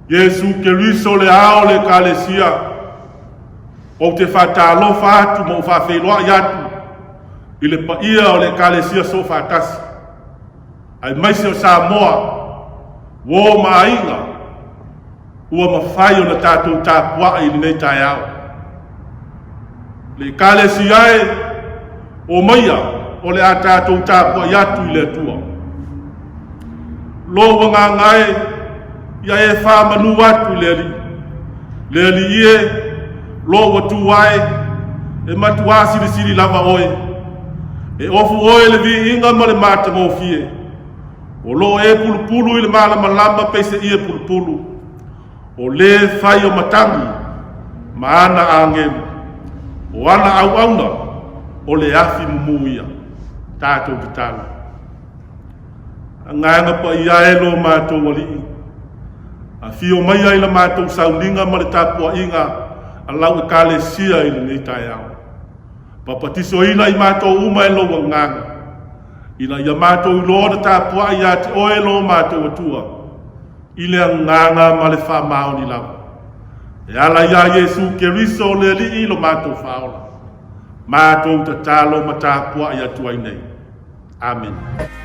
Iesu Keriso le ao o le Ekalesia, ou te faatalofa atu ma ou faafeiloai atu i le paia o le Ekalesia Soofaatasi, aemaise o Samoa, uo ma aiga, ua mafai ona tatou tapuai i lenei taeao. Le Ekalesia e, omaia o le a tatou tapuai atu i le Atua. Lou agaga e, ia e faamanu atu i le Alii. Le Alii e, lou Atua e, e matuā silisili lava oe. E ofu oe le viiga ma le matagofie. O lo o e pulupulu i le malamalama pei se ie pulupulu. O le fai o matagi ma ana agelu. O ana auauna, o le afi mumu ia. Tatou tatalo. Agaga paia e lo matou Alii, afio maia i la matou sauniga ma le tapuaiga a lau Ekalesia i lenei taeao. Papatisoina i matou uma e lou Agaga, ina ia matou iloa ona tapuai ia te oe lo matou Atua, i le agaga ma le faamaoni lava. E ala iā Iesu Keriso le Alii lo matou Faaola, matou tatalo ma tapuai atu ai nei. Amene.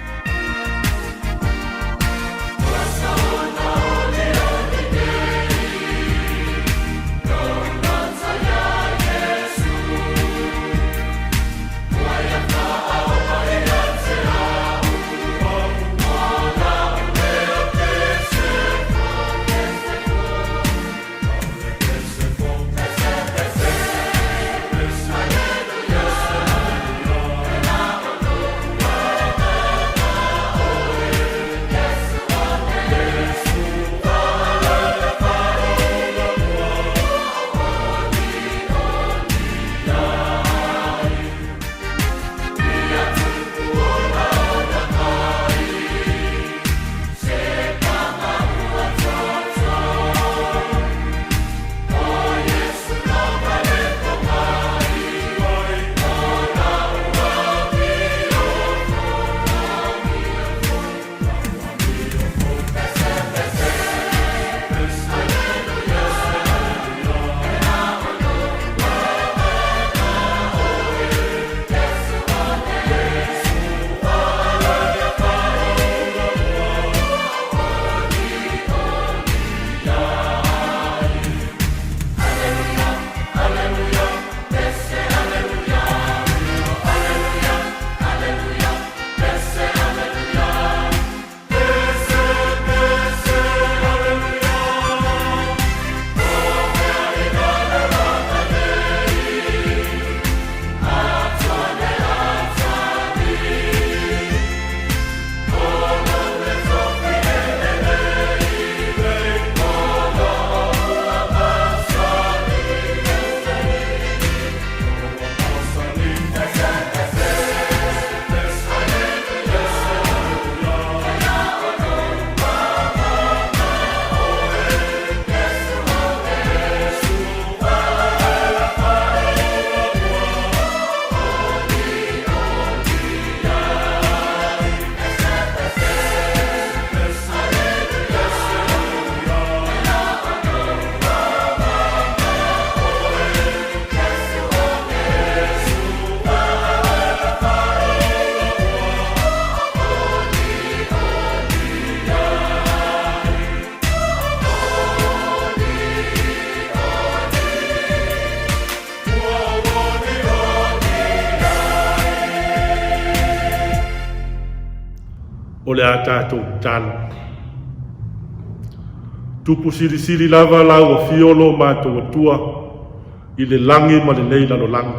O le a tatou tatalo. Tupu silisili lava lau afio lo matou Atua i le lagi ma lenei lalolagi.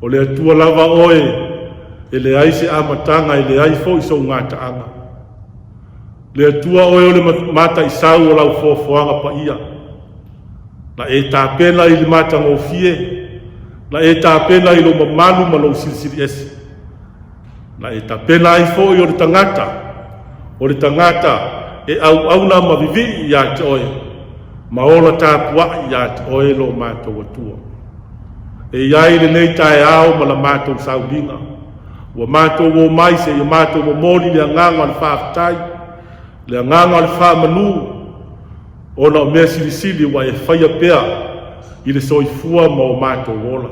O le Atua lava oe e leai se amataga e leai foi sou gataaga. Le Atua oe o le mataisau o lau foafoaga paia. Na e tapena i le matagofie, na e tapena i lou mamalu ma lou silisili ese. Na e tapena ai foi o le tagata, o le tagata e auauna ma vivii iā te oe, ma ola tapuai iā te oe lo matou Atua. E i ai lenei taeao ma la matou sauliga, ua matou o mai seia matou momoli le agaga o le faafetai, le agaga o le faamanu. Ona o mea silisili ua e faia pea i le soifua ma o matou ola.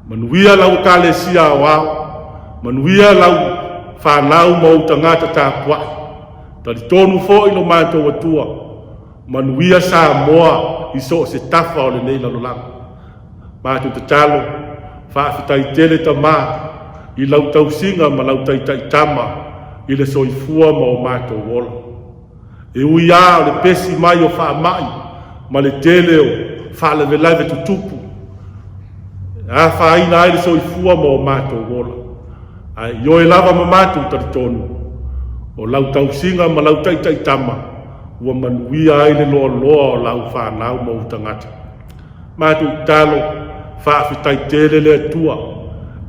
Manuia lau Ekalesia aoao, manuia lau fanau ma ou tagata tapuai. Talitonu foi lo matou Atua, manuia Samoa i so o se tafa o lenei lalolagi. Matou tatalo, faafetai tele Tama i lau tausiga ma lau taitaitama i le soifua ma o matou ola. E ui lava o le pesi mai o faamai ma le tele o faalavelave tutupu e afaina ai le soifua ma o matou ola, ae ioe lava ma matou talitonu, o lau tausiga ma lau taitaitama ua manuia ai le loaloa o lau fanau ma ou tagata. Matou tatalo, faafetai tele le Atua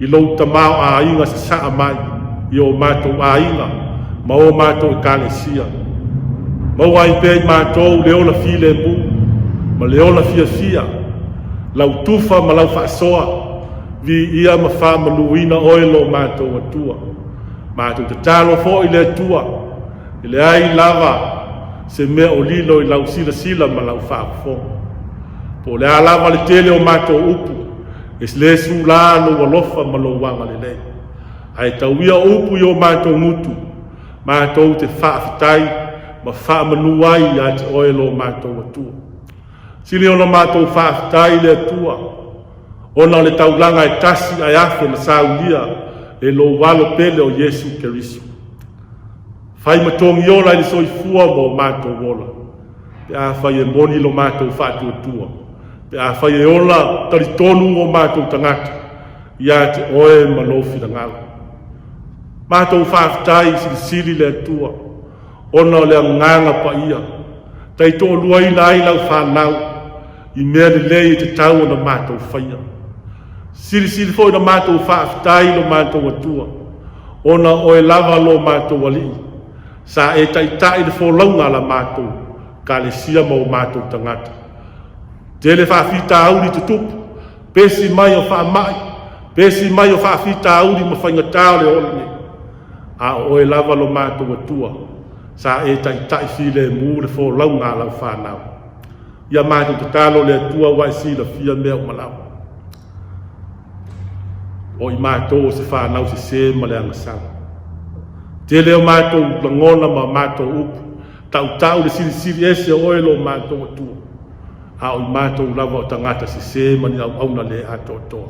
i lou tamaoaiga sasaa mai i o matou aiga ma o matou ekalesia. Maua ai pea i matou le ola filemu ma le ola fiafia, lau tufa ma lau faasoa, viia ma faamanuina oe lo matou Atua. Matou tatalo foi le Atua, E leai lava se mea o lilo i lau silasila ma lau faafofoga. Po o le a lava le tele o matou upu, e lē sulā lou alofa ma lou agalelei. Ae tau ia o upu i o matou gutu, matou te faafetai ma faamanu ai ia te oe lo matou Atua. Sili ona matou faafetai i le Atua, ona o le taulaga e tasi ae afe na saulia e lou Alo pele o Iesu Keriso. Fai ma togiola i le soifua ma o matou ola, pe afai e moni lo matou faatuatua, pe afai e ola talitonu o matou tagata ia te oe ma lou finagalo. Matou faafetai silisili le Atua, ona o le agaga paia, taitoaluaina ai lau fanau i mea lelei e tatau ona matou faia. Silisili foi na matou faafetai lo matou Atua, ona o oe lava lo matou Alii, sa e taitai le folauga a la matou Ekalesia ma o matou tagata. Tele faafitauli tutupu, pesi mai o faamai, pesi mai o faafitauli ma faigatā o le ola nei. A o oe lava lo matou Atua, sa e taitai filemu le folauga a lau fanau. Ia matou tatalo le Atua ua e silafia mea uma lava. O i matou o se fanau sesē ma le agasala. Tele o matou lagona ma matou upu, tautau le silisili ese o oe lo matou Atua, a o i matou lava o tagata sesē ma ni auauna le atoatoa.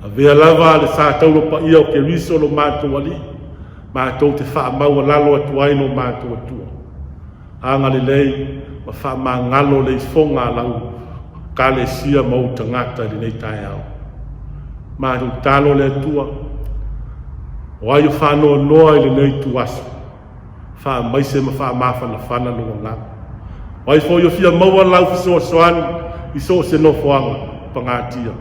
Avea lava le sa taula paia o Keriso lo matou Alii, matou te faamaualalo atu ai lo matou Atua. Agalelei ma faamagalo le ifoga a lau Ekalesia ma ou tagata i lenei taeao. Matou tatalo le Atua, o ai o faanoanoa i lenei ituaso, faamaise ma faamafanafana lou agaga. O ai foi o fia maua lau fesoasoani i so o se nofoaga pagatia,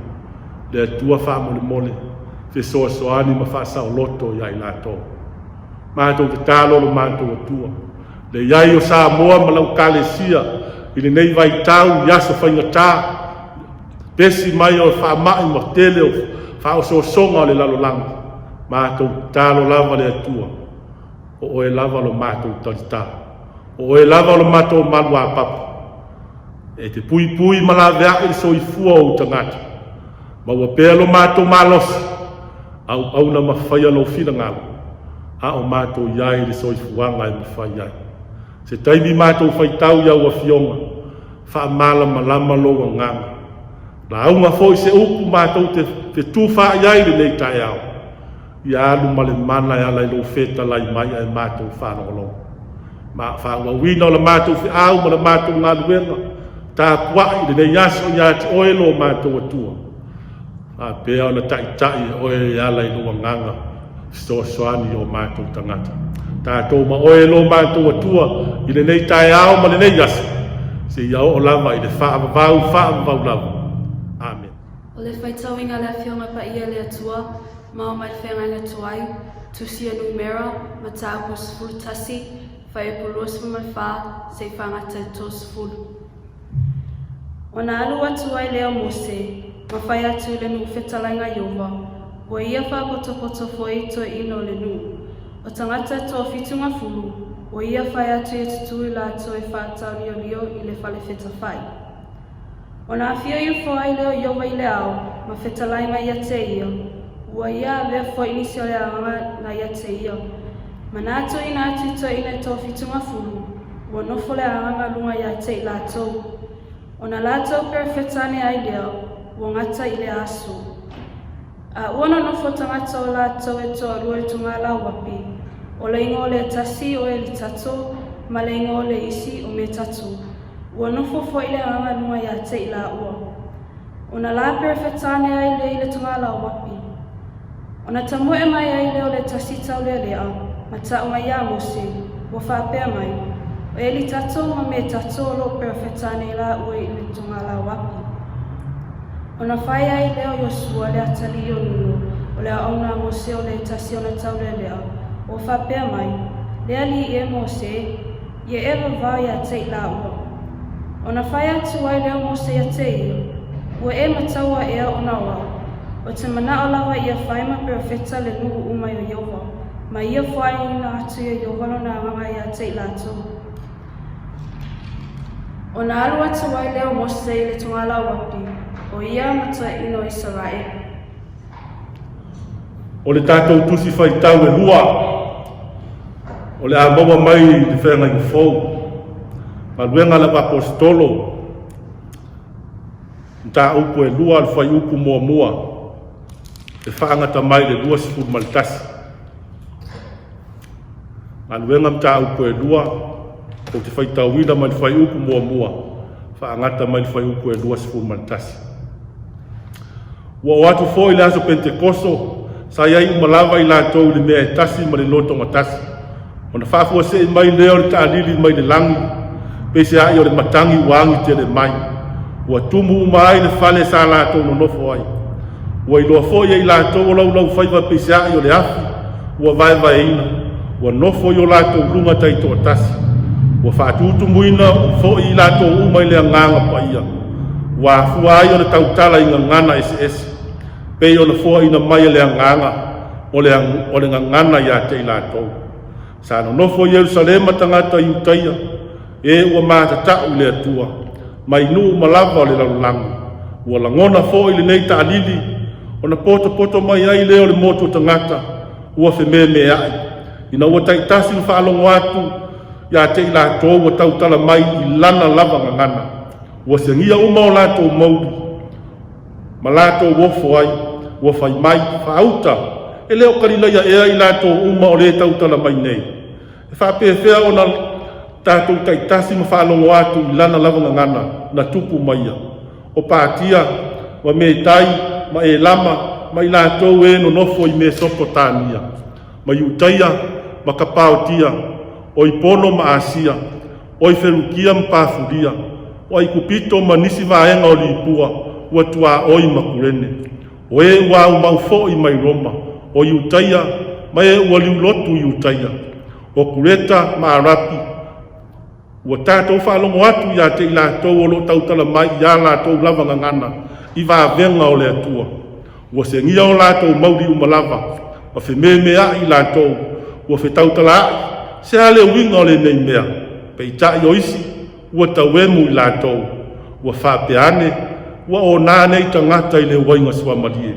le Atua faamolemole, fesoasoani ma faasaoloto ia i latou. Matou tatalo lo matou Atua, le i ai o Samoa ma lau Ekalesia i lenei vaitau i aso faigatā, pesi mai o faamai ma tele o faaosoosoga o le lalolagi, matou tatalo lava le Atua, o oe lava lo matou talitā, o oe lava lo matou maluapapa, e te puipui ma laveai le soifua o ou tagata. Maua pea lo matou malosi, auauna ma faia lou finagalo, a o matou i ai i le soifuaga e mafai ai. Se taimi matou faitau i au afioga, faamalamalama lou agaga. Lauga foi se upu matou te fetufaai ai lenei taeao, ia alu ma le mana e ala i lou fetalai mai ae matou faalogologo. Ma faaauauina o la matou feau ma la matou galuega tapuai i lenei aso ia te oe lo matou Atua. Faapea ona taitai e oe e ala i lou agaga fesoasoani i o matou tagata. Tatou ma oe e lo matou Atua i lenei taeao ma lenei aso, seia oo lava i le faavavau faavavau lava. Amene. O le faitauina le Afioga Paia le Atua, ma o mai le feagaiga tuai, tusi a numera, mataupu 11, fuaiupu 24, seia fagata i le 30. Ona alu atu ai lea o Mose, ma fai atu i le nuu fetalaiga Ieova, ua ia faapotopoto foi toeaina o le nuu. O tagata e toafitu-ga-fulu, ua ia fai atu ia tutū i latou e faatauliolio i le fale fetafai. Ona afio ifo ai lea o Ieova i le ao, ma fetalai mai ia te ia, ua ia avea foi nisi o le agaga na ia te ia. Ma na tuuina atu i toeaina e toafitu-ga-fulu, ua nofo le agaga luga ia te i latou. Ona latou perofeta ane ai lea, ua gata i lea aso. A ua nonofo tagata o latou e toalua i Tugalauapi, o le igoa o le tasi o Elitato ma le igoa o le isi o Metato, ua nofo foi le agaga luga ia te i laua. Ona la perofeta ane ai lea i le Tugalauapi. Ona tamoe mai ai lea o le tasi taulealea, ma ta'u mai iā Mose, ua faapea mai, O Elitato ma Metato o lo o perofeta nei lāua i le Tugalauapi. Ona fai ai lea o Iosua le atalii o Nuno, o le aoauna a Mose o le tasi ona taulealea, ua faapea mai, Le alii e Mose, ia e vavao ia te i lāua. Ona fai atu ai lea o Mose ia te ia, Ua e mataua ea ona o au, o te manao lava ia fai ma perofeta le nuu uma i o Iova, ma ia foaiina atu ia Iova lona agaga ia te i latou. Ona alu atu ai lea o Mose i le tugalauapi, o ia ma toeaiina o Isaraelu. O le tatou tusi faitau e lua o le a maua mai i le feagaiga fou, Galuega a le Aposetolo, mataupu e lua, le fuaiupu muamua e faagata mai le 21. Galuega Mataupu e lua, ou te faitauina mai le fuaiupu muamua faagata mai le fuaiupu e 21. Ua oo atu foi le aso Penetekoso, sa i ai uma lava i latou i le mea e tasi ma le lotogatasi. Ona faafuasei mai lea o le taalili mai le lagi, peiseai o le matagi ua agi tele mai, ua tumu uma ai le fale sa latou nonofo ai. Ua iloa foi e i latou o laulaufaiva peiseai o le afi ua vaevaeina, ua nofo i o latou luga taitoatasi. Ua faatutumuina foi i latou uma i le Agaga Paia, ua afua ai ona tautala i gagana eseese, pei ona foaina mai e le Agaga o le gagana ia te i latou. Sa nonofo i Yerusalema tagata Iutaia, e ua matata'u i le Atua, mai nuu uma lava o le lalolagi. Ua lagona foi lenei taalili, ona potopoto mai ai lea o le motu o tagata ua fememeai, ina ua taitasi ma faalogo atu ia te i latou ua tautala mai i lana lava gagana. Ua segia uma o latou mauli ma latou ofo ai, ua fai mai, Faauta, e le o Kalilaia ea i latou uma o le tautala mai nei? E faapefea ona tatou taitasi ma faalogo atu i lana lava gagana na tupu mai ia? O Patia, ma Metai, ma Elama, ma i latou e nonofo i Mesopotania, ma Iutaia, ma Kapaotia, o i Pono ma Asia, o i Ferukia ma Pafulia, o Aikupito ma nisi vaega o Lipua ua tuaoi ma Kurene, o e ua aumau foi mai Roma, o Iutaia ma e ua liulotu i Iutaia, o Kureta ma Arapi, ua tatou faalogo atu ia te i latou o lo o tautala mai i a latou lava gagana i vavega o le Atua. Ua segia o latou mauli uma lava, ma fememeai i latou, ua fetautalaai, se a le uiga o lenei mea? Peitai o isi ua tauemu i latou, ua faapea ane, ua ona nei tagata i le uaiga suamalie.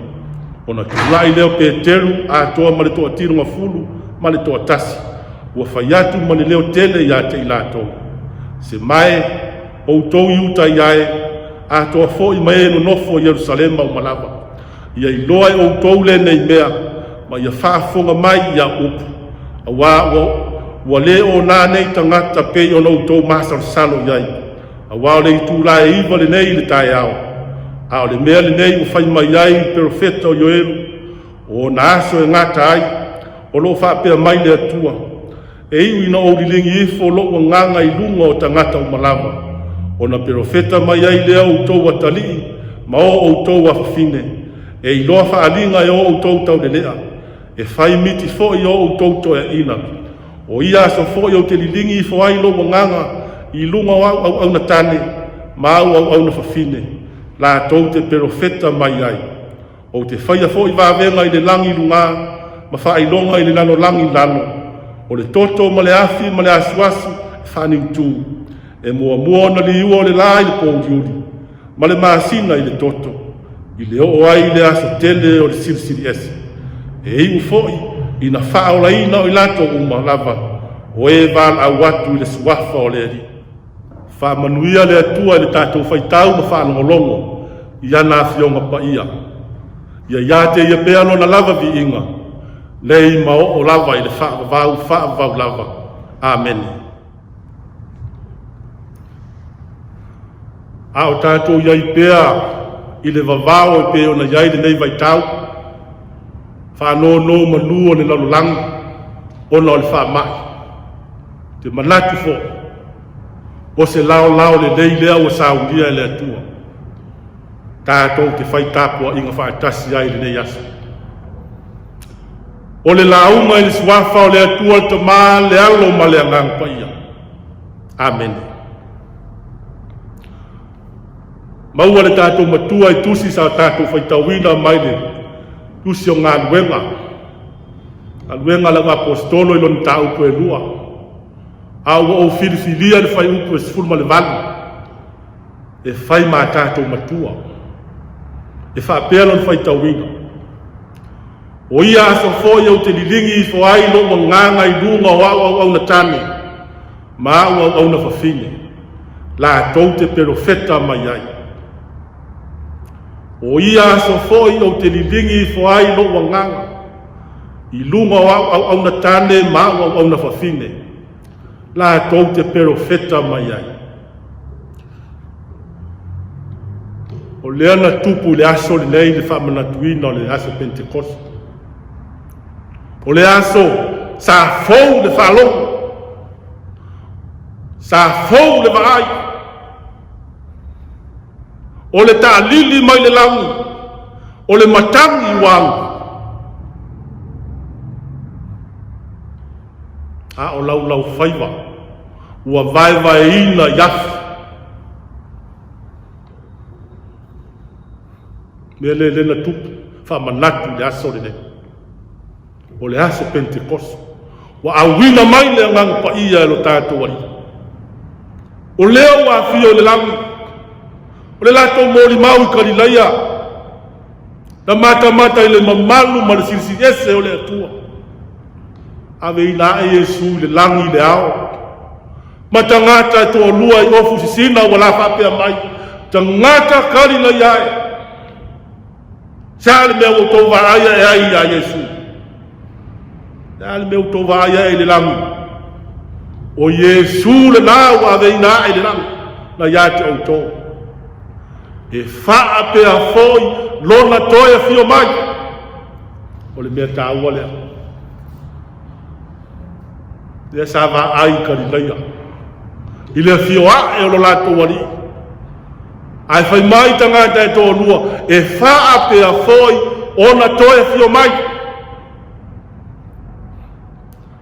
Ona tulai lea o Peteru atoa ma le toatino gafulu ma le toatasi, ua fai atu ma le leo tele ia te i latou, Se mae, outou Iuta iae, atoa foi ma e nonofo i Yerusalema uma lava, ia iloa e outou lenei mea, ma ia faafofoga mai i au upu, auā ua, ua le ona nei tagata pei ona outou masalosalo i ai, auā o le itulā e 9 lenei i le taeao. A o le mea lenei ua fai mai ai le perofeta o Ioelu, o ona aso e gata ai, o lo o faapea mai le Atua, E iu ina ou liligi ifo lou agaga i luga o tagata uma lava, ona perofeta mai ai lea o outou atalii ma o outou afafine, e iloa faaaliga e o outou taulelea, e fai miti foi o outou toeaiina. O ia aso foi ou te liligi ifo ai lou agaga i luga o au auauna tane ma au auauna fafine, latou te perofeta mai ai. Ou te faia foi vavega i le lagi i lugā ma faailoga i le lalolagi i lalo. O le toto ma le afi ma le asuasu e faaniutu, e muamua ona liua o le la i le pouliuli ma le masina i le toto, i le oo ai i le aso tele o le Silisili Ese. E iu foi ina faaolaina o i latou uma lava o e valaau atu i le Suafa o le Alii. Faamanuia le Atua i le tatou faitau ma faalogologo i ana Afioga Paia. Ia ia te Ia pea Lona lava viiga, nei ma oo lava i le faavavau, faavavau lava. Amene. A o tatou i ai pea i le vavao e pei ona i ai lenei vaitau, faanonomanu o le lalolagi ona o le faamai, ou te manatu foi, o se laolao lelei lea ua saunia e le Atua, tatou te fai tapuaiga faatasi ai i lenei aso. O le lauga i le Suafa o le Atua le Tama, le Alo ma le Agaga Paia. Amene. Maua le tatou matua i tusi sa tatou faitauina mai le tusi o galuega, galuega a lau Aposetolo i lona mataupu e lua, a ua ou filifilia le fuaiupu e 18 e fai ma tatou matua. E faapea lona faitauina. O ia aso foi ou te liligi ifo ai lou agaga i luga o au auauna tane ma au auauna fafine, latou te perofeta mai ai. O ia aso foi ou te liligi ifo ai lou agaga i luga o au auauna tane ma au auauna fafine, latou te perofeta mai ai. O lea na tupu i le aso lenei le faamanatuina o le aso Pentekoso. O le aso sa fou le faalogo, sa fou le vaai, o le taalili mai le lagi, o le matagi ua alu. A o laulaufaiva ua vaevaeina i afi. Mea lea lea na tupu, faamanatu i le aso lenei. O le aso Pentekoso. Ua auina mai le agaga paia e lo tatou Alii. O lea ua afio i le lagi, o le latou molimau i Kalilaia, na matamata i le mamalu ma le silisili ese o le Atua. Aveina ae Iesu i le lagi i le ao, ma tagata e toalua i ofu sisina ua la faapea mai, tagata Kalilaia e, se a le mea ua outou vaai ae ai iā Iesu? Se a le mea ua outou vaai ae i le lagi? O Iesu lena ua aveina ae i le lagi, na ia te outou. E faapea foi lona toe afio mai. O le mea taua lea. Lea sa vaai i Kalilaia i le afio ae o lo latou alii. Ae fai mai tagata e toalua e faapea foi ona toe afio mai.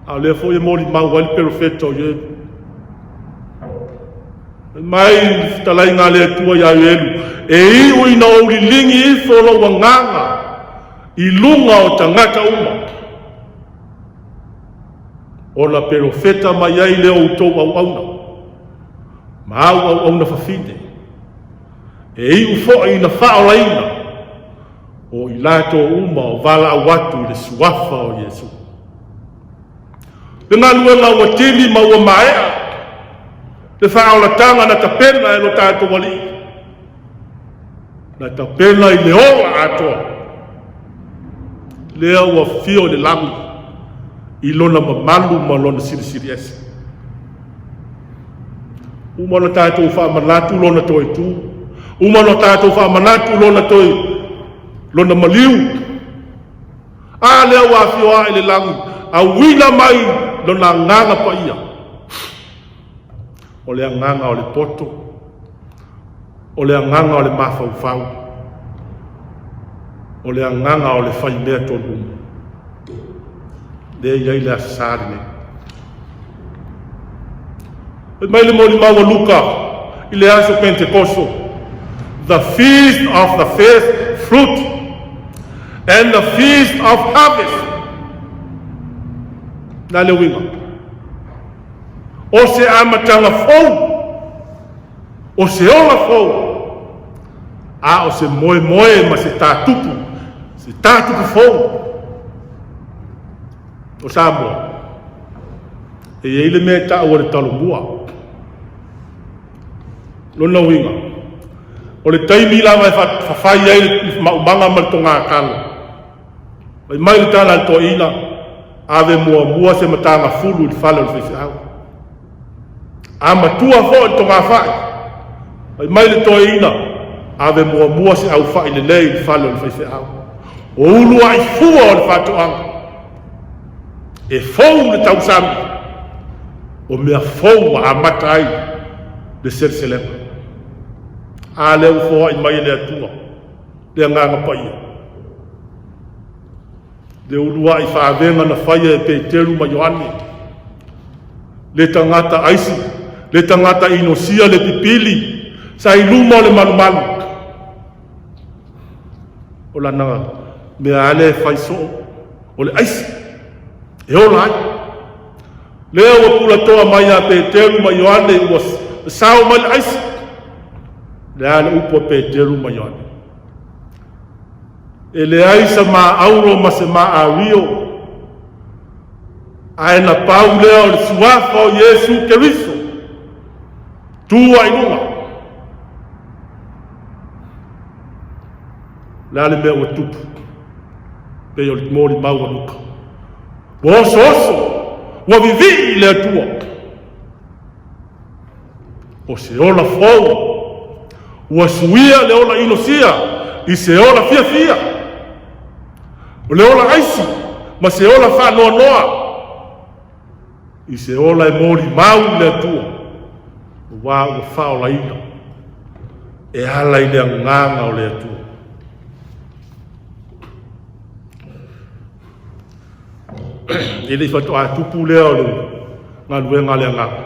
A o lea foi e molimau ai le perofeta o Ioelu. Fai mai le fetalaiga a le Atua ia Ioelu, e iu ina ou liligi ifo lou agaga i luga o tagata uma. Ona perofeta mai ai lea o outou auauna ma au auauna fafine, e iu foi ina faaolaina o i latou uma o valaau atu i le suafa o Iesu. Le galuega ua tini ma ua maea, le faaolataga na tapena e lo tatou Alii, na tapena i le ola atoa, lea ua fio i le lagi i lona mamalu ma lona silisili ese. Uma ona tatou faamanatu lona toe tu, uma ona tatou faamanatu lona toe lona maliu. A lea ua afio ae i le lagi, auina mai lona agaga paia. O le agaga o le poto, o le agaga o le mafaufau, o le agaga o le faimea tonu uma. Lea e i ai le Aso Sa lenei. Fai mai le molimau a Luka i le aso Pentekoso, the feast of the first fruit and the feast of harvest. Na le uiga. O se amataga fou, o se ola fou, a o se moemoe ma se tatupu, se tatupu fou. O Samoa, e i ai le mea e taua o le talomua. Lona uiga, o le taimi lava e fafai ai le maumaga ma le togatalo, fai mai le tala a le toeaina, ave muamua se matagafulu i le fale o le faifeau. A matua foi le togafai, fai mai le toeaina, ave muamua se aufai lelei i le fale o le faifeau. O uluai fua o le faatoaga, e fou le tausami, o mea fou ua amata ai le seleselega. A lea ua foai mai e le Atua le agaga paia, le uluai faavega na faia e Peteru ma Ioane, le tagata aisi, le tagata inosia le pipili, sa i luma o le malumalu. O lana mea lava lea e fai soo, o le aisi, e ola ai. Lea ua pulatoa mai ia Peteru ma Ioane, ua sao mai le aisi. Le a le upu a Peteru ma Ioane? E leai sa ma auro ma se maavio, ae na pau lea o le suafa o Iesu Keriso, tu ai luga. Le a le mea ua tupu, pei o le molimau a Luka. Ua osooso, ua vivii le Atua. O se ola fou, ua suia le ola inosia i se ola fiafia. O le ola aisi ma se ola faanoanoa i se ola e molimau i le Atua, aua ua faaolaina e ala i le agaga o le Atua. E le i faatoa tupu lea o le galuega a le agaga.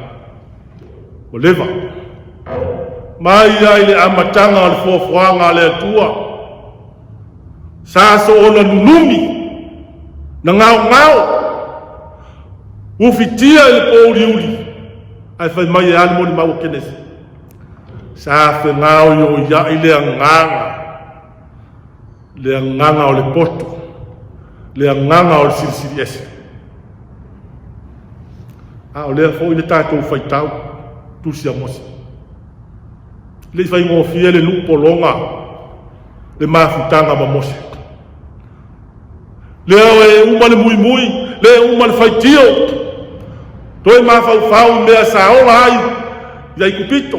Ua leva. Mai ai le amataga o le fuafuaga a le Atua. Sa soona nunumi, na gaogao, ufitia i le pōuliuli, ae fai mai e a le molimau a Kenesi. Sa fegaoioiai le agaga, le agaga o le poto, le agaga o le silisili ese. A o lea foi le tatou faitau, tusi a Mose. Le i faigofie le nuu pologa le mafutaga ma Mose. Lea e uma le muimui, le uma le faitio, toe mafaufau i mea sa ola ai i Aikupito.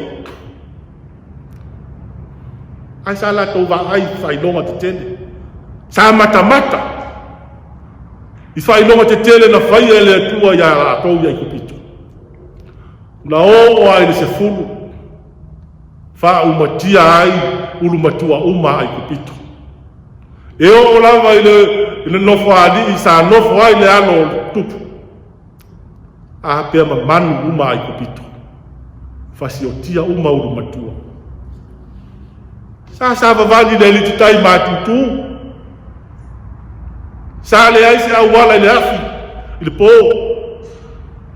Ai sa latou vaai i faailoga tetele, sa matamata i faailoga tetele na faia e le Atua iā latou i Aikupito. Na oo ai le 10, faaumatia ai ulumatua uma a Aikupito. E oo lava i le nofoalii sa nofo ai le alo o le tupu, a pea mamanu uma a Aikupito, fasiotia uma ulumatua. Sa savavali le alititai matutu, sa leai se auala i le afi i le pō,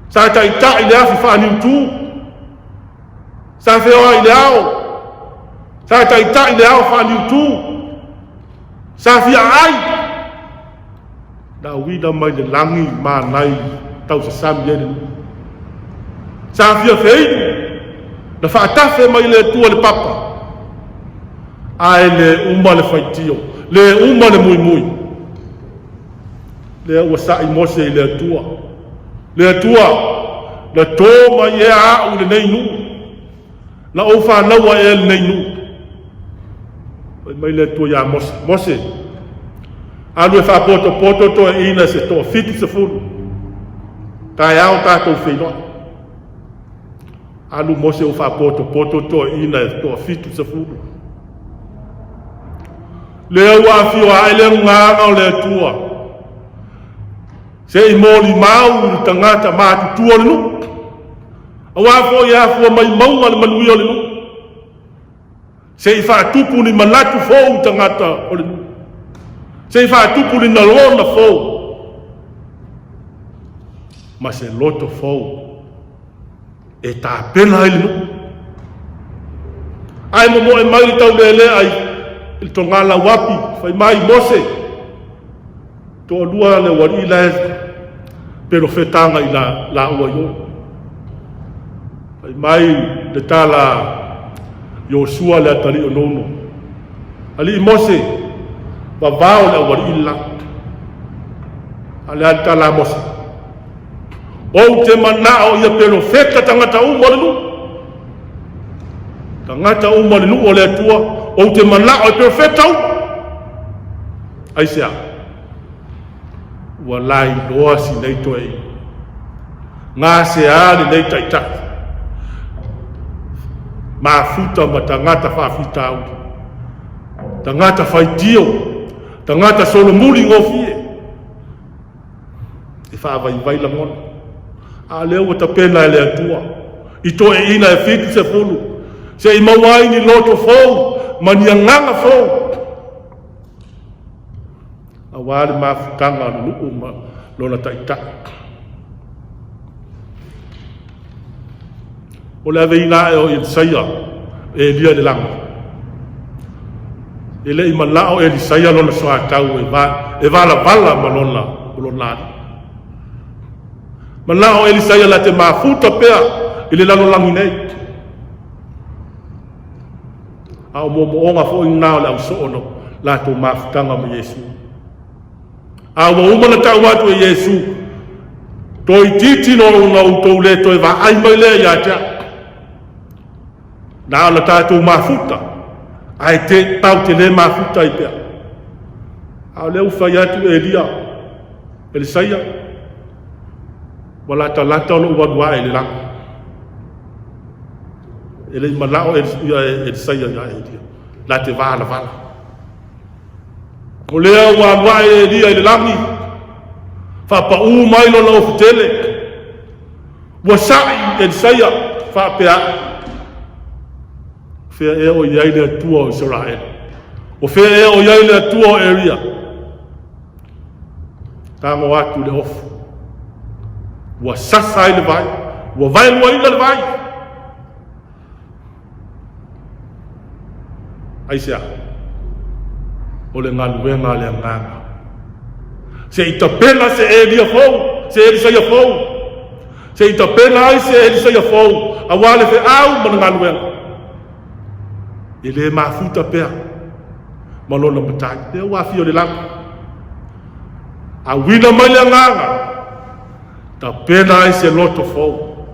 sa taitai le afi faaniutu, sa feoai i le ao, sa taitai le ao faaniutu, sa fiaai, na uila mai le lagi manai tausasami ai le nuu. Sa fia feinu, na faatafe mai le Atua le papa, ae le uma le faitio, le uma le muimui. Lea ua sa'i Mose i le Atua. Le Atua, na tō mai ea au i lenei nuu, na ou fanaua ea lenei nuu. Fai mai le Atua iā Mose, Mose, alu e faapotopoto toeaiina se toa 70, taeao tatou feiloai. Alu Mose ua faapotopoto toeaiina e toa 70. Lea ua afio ae le agaga o le Atua, se i molimau i le tagata matutua o le nuu, aua foi e afua mai mauga le manuia o le nuu, se i faatupu ni manatu fou i tagata o le nuu, se i faatupu ni lagona fou ma se loto fou. E tapena ai le nuu. Ae momoe mai le taulelea i le togala uapi, fai mai Mose, toalua le ualii la e pelofetaga i la laua i o. Fai mai le tala Iosua le atalii o Nuno, Alii Mose, vavao le aualii le la. A o le a le tala a Mose? Ou te manao ia pelofeta tagata uma o le nuu. Tagata uma o le nuu o le Atua, ou te manao e pelofeta uma. Aisea? Ua lailoa si nei toeaina. Gasea lenei taitai. Mafuta ma tagata faafitauli. Tagata faitio. Tagata solomuli gofie. E faavaivai lagona. A o lea ua tapena e le Atua i toeaiina e 70 se i maua ai ni loto fou ma ni agaga fou aua le mafutaga a le nuu ma lona taitai. O le aveina ae o Elisaia e Elia i le lagi. E le i manao Elisaia lona soatau e, va, e valavala ma lona, lona alii. Manao Elisaia la te mafuta pea i le lalolagi nei. A o moomooga foi na o le ausoo no latou mafutaga ma Iesu. A ua uma ona tau atu e Iesu, Toeitiiti loa ona outou le toe vaai mai lea ia te au. Na ona tatou mafuta, ae te, tau te le mafuta ai pea. A o lea ua fai atu Elia, Elisaia, ua latalata lou alu ae i le lagi. E le i manao Elisaia ia Elia, la te valavala. O lea ua alu ae Elia i le lagi, faapaū mai lona ofu tele. Ua sa'i Elisaia faapea ae, O fea ea o i ai le Atua o Isaraelu? O fea ea o i ai le Atua o Elia? Tago atu le ofu. Ua sasa ai le vai, ua vaeluaina le vai. Aisea? O le galuega a le Agaga. Se i tapena se Elia fou, se Elisaia fou. Se i tapena ai se Elisaia fou, aua le feau ma le galuega. E le mafuta pea ma lona matai. Lea ua afio le lagi. Auina mai le Agaga, tapena ai se loto fou.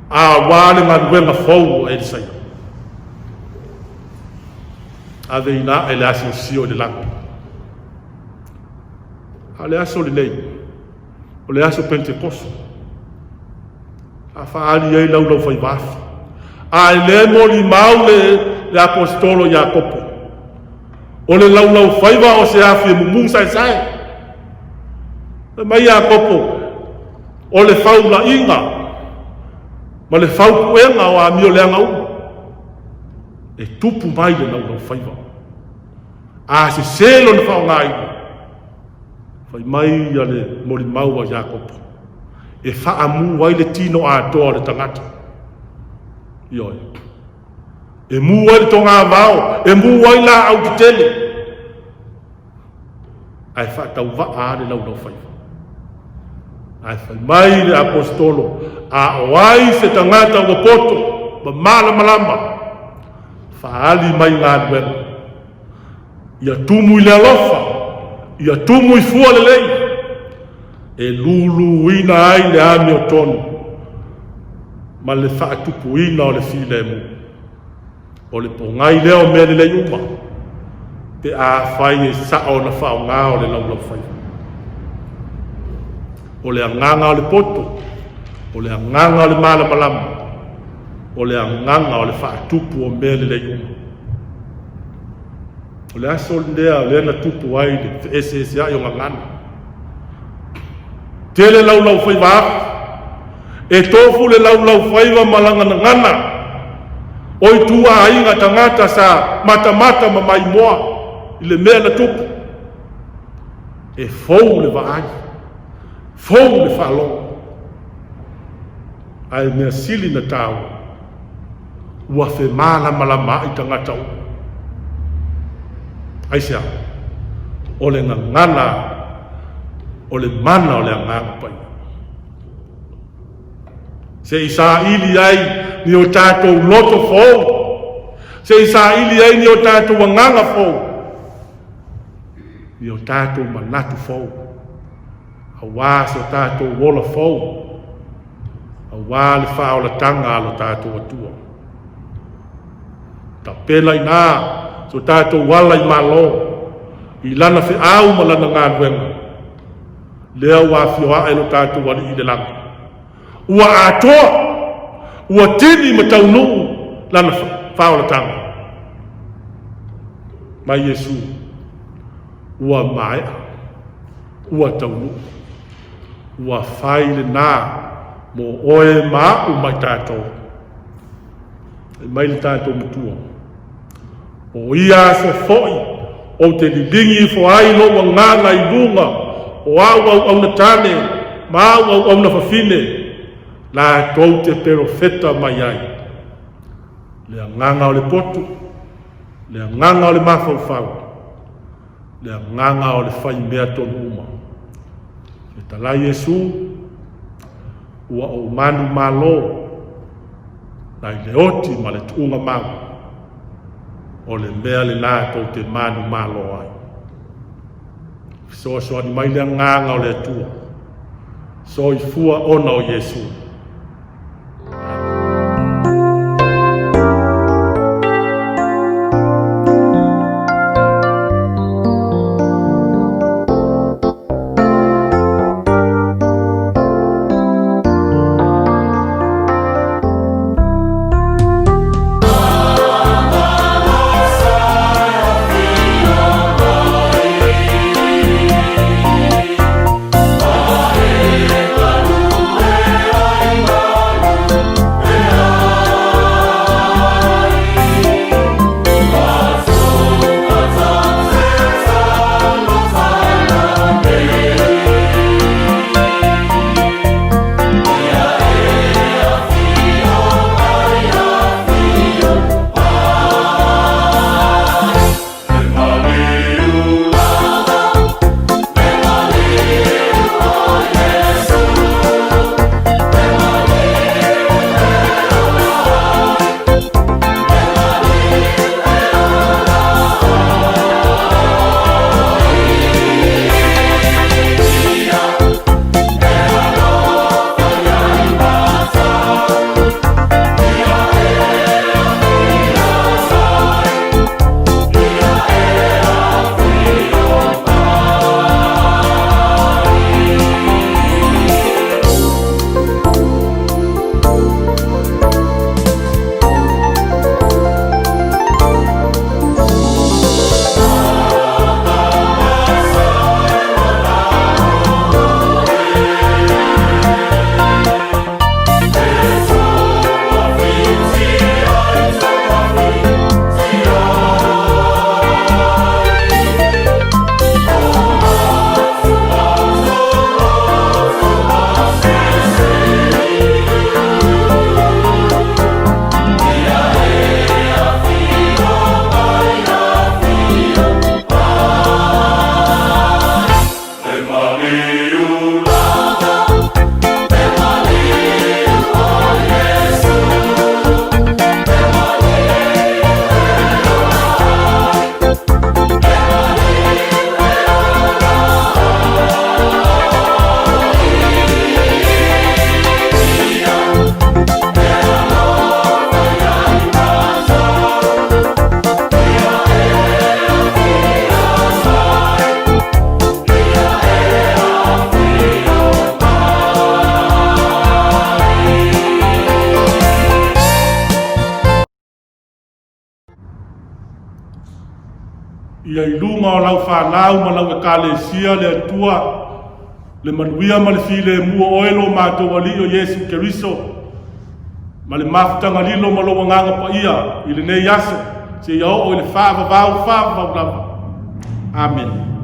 Aua le galuega fou a Elisaia. Aveina ae le asiosio i le lagi. A o le aso lenei, o le aso Pentekoso, a faaali ai laulaufaivaafi. A e le molimau le, le aposetolo Iakopo, o le laulaufaiva o se afi e mumu saesae. Fai mai Iakopo, O le faulaiga ma le faupuega o amioleaga uma e tupu mai le laulaufaiva. A sese lona faaaogaina, fai mai ia le molimau a Iakopo, e faamu ai le tino atoa o le tagata. Ioe. E mu ai le togavao, e mu ai laau tetele. Ae faatauvaa lava le laulaufaiva. Ae fai mai le aposetolo, A o ai se tagata ua poto ma malamalama, faaali mai galuega. Ia tumu i le alofa, ia tumu i fua lelei, e luluina ai le amiotonu ma le faatupuina o le filemu. O le pogai lea o mea lelei uma, pe afai e sao ona faaaoga o le laulaufaiva. O le agaga o le poto, o le agaga o le malamalama, o le agaga o le faatupu o mea lelei uma. O le aso lea lea na tupu ai le feeseeseai o gagana. Tele laulaufaiva aku. E tofu le laulaufaiva ma laganagana o ituaiga tagata sa matamata ma maimoa i le mea na tupu. E fou le vaai, fou le faalogo. Ae mea sili na tāua, ua femalamalamaai tagata uma. Aisea? O le gagana o le mana o le Agaga Paia. Se i saili ai ni o tatou loto fou, se i saili ai ni o tatou agaga fou, ni o tatou manatu fou, aua so tatou ola fou, aua le faaolataga a lo tatou Atua. Tapena i ina so tatou ala i Malo, i lana feau ma lana galuega, lea ua afio ae lo tatou Alii i le lagi. Ua atoa, ua tini ma taunuu lana faaolataga. Mai Iesu, ua maea, ua taunuu, ua fai lena mo oe ma aʻu ma i tatou. E mai le tatou Matua, O ia aso foi ou te liligi ifo ai lou agaga i luga o āu auauna tane ma āu auauna fafine, latou te perofeta mai ai. Le agaga o le potu, le agaga o le mafaufau, le agaga o le fai mea tonu uma. Fetalai Iesu, ua ou manumalo nai le oti ma le tuuga mau, o le mea lena tou te manumalo ai. Fesoasoani mai le agaga o le Atua. Soifua ona o Iesu. Ia i luga o lau fanau ma lau Ekalesia le Atua, le manuia ma le filemu o oe lo matou Alii o Iesu Keriso, ma le mafutaga lilo ma lou Agaga Paia i lenei aso, seia oo i le faavavau faavavau lava. Amene.